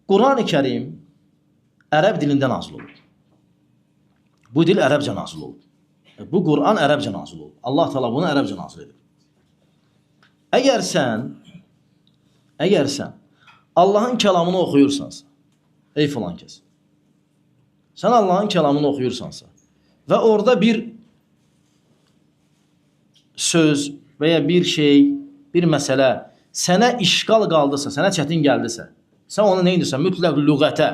Quran-ı Kərim ərəb dilində nazil olub. Bu dil ərəbcə nazil olub. Bu Quran ərəbcə nazil olub. Allah Teala bunu ərəbcə nazil edib. Əgər sən Allahın kəlamını oxuyursansa, ey filan kəs, sən Allahın kəlamını oxuyursansa və orada bir söz və ya bir şey, bir məsələ sənə işgal qaldısa, sənə çətin gəldisə, sən onu nə edirsən? Mütləq lüğətə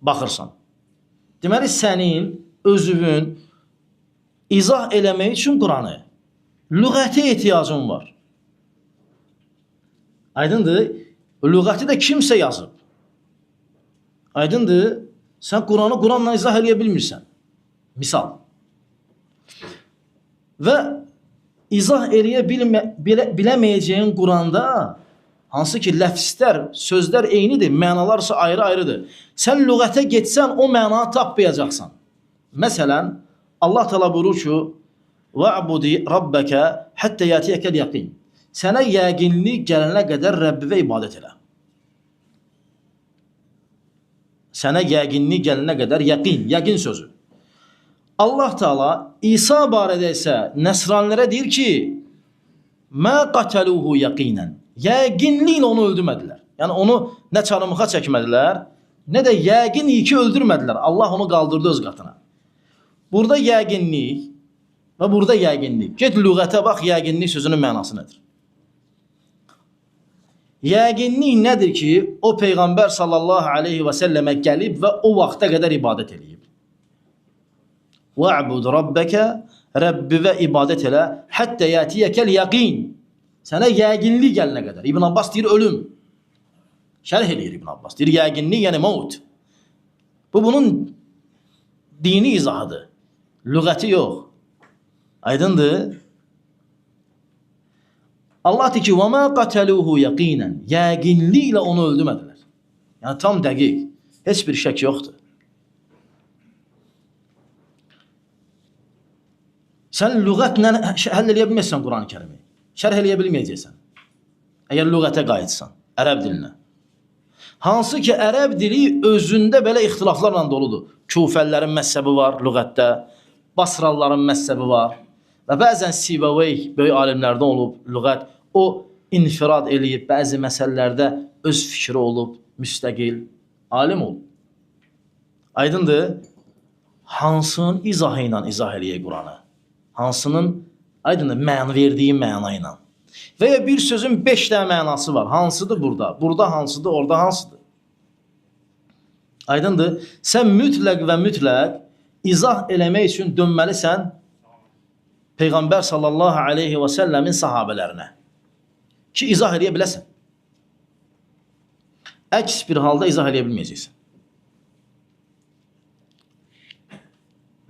baxırsan. Deməli, sənin özünün izah eləmək üçün Quranı lüğətə ehtiyacın var. Aydındır? Lüğəti də kimsə yazıb. Aydındır? Sən Quranı Quranla izah eləyə bilmirsən. Misal. Və izah eləyə biləməyəcəyin Quranda hansı ki ləfslər, sözlər eynidir, mənalarsa ayrı-ayrıdır. Sən lüğətə getsən o mənanı tapmayacaqsan. Məsələn, Allah Teala buyurur ki: "Ve'budi rabbeke hatta yatiyekel yaqin." Sənə yəqinlik gələnə qədər Rəbbivə ibadət elə. Sənə yəqinlik gələnə qədər yəqin, yəqin sözü. Allah Teala İsa barədə isə nəsranilərə deyir ki: "Mə qataluhu yaqinen." Yəqinliklə onu öldürmədilər. Yəni onu nə çarmıxa çəkmədilər, nə də yəqin ki öldürmədilər. Allah onu qaldırdı öz qatına. Burada yəqinlik və burada yəqinlik. Get lüğətə bax, yəqinlik sözünün mənası nədir? Yəqinlik nədir ki, o Peyğəmbər sallallahu aleyhi və səlləmə gəlib və o vaxta qədər ibadət eləyib. Ve'bud rabbeke, Rəbbivə ibadət elə, həttə yətiyəkəl yəqin. Sənə yəqinlik gəlinə qədər. İbn Abbas deyir ölüm. Şərh eləyir İbn Abbas. Deyir yəqinlik, yəni maut. Bu bunun dini izahıdır. Lüğəti yox. Aydındır? Allah deyir ki: "Və mə qataluhu yaqinen." Yəqinliklə onu öldürmədilər. Yəni tam dəqiq. Heç bir şək yoxdur. Sən lüğətlə həll eləyə bilməzsən Quran-ı Kərimi. Şərh eləyə bilməyəcəksən. Əgər lüğətə qayıtsan, ərəb dilinə. Hansı ki, ərəb dili özündə belə ixtilaflarla doludur. Kufəllərin məzhəbi var lüğətdə, Basralıların məzhəbi var. Və bəzən Sibaveyh böyük alimlərdən olub lüğət, o infirad eləyib, bəzi məsələlərdə öz fikri olub, müstəqil alim olub. Aydındır? Hansının izahı ilə izah eləyək Quranı? Hansının, aydındır, məna verdiyi məna ilə. Və ya bir sözün 5 dənə mənası var. Hansıdır burada? Burada hansıdır? Orada hansıdır? Aydındır? Sən mütləq və mütləq izah eləmək üçün dönməlisən Peyğəmbər sallallahu aleyhi və səlləmin sahabələrinə ki, izah eləyə biləsən. Əks bir halda izah eləyə bilməyəcəksən.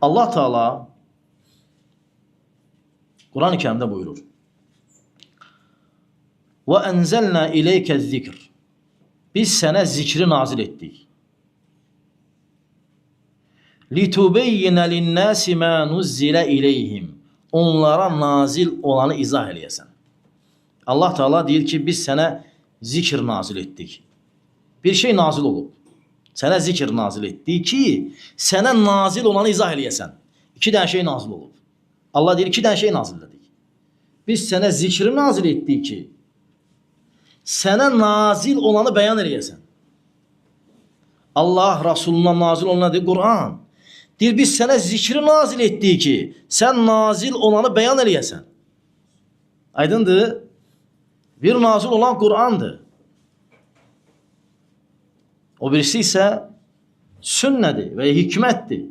Allah Teala Quran-ı Kərimdə buyurur: "Və enzelna ileyke zikr." Biz sənə zikri nazil etdik. "Litubeyyinə linnâsi mâ nuzzilə ileyhim." Onlara nazil olanı izah eləyəsən. Allah Teala deyir ki, biz sənə zikr nazil etdik. Bir şey nazil olub. Sənə zikr nazil etdik ki, sənə nazil olanı izah eləyəsən. 2 dənə şey nazil olub. Allah deyir, 2 dənə şey nazil edik. Biz sənə zikri nazil etdik ki, sənə nazil olanı bəyan eləyəsən. Allah Rasuluna nazil olan nədir? Quran. Deyir, biz sənə zikri nazil etdik ki, sən nazil olanı bəyan eləyəsən. Aydındır? Bir nazil olan Qurandır. O birisi isə sünnədir və hikmətdir.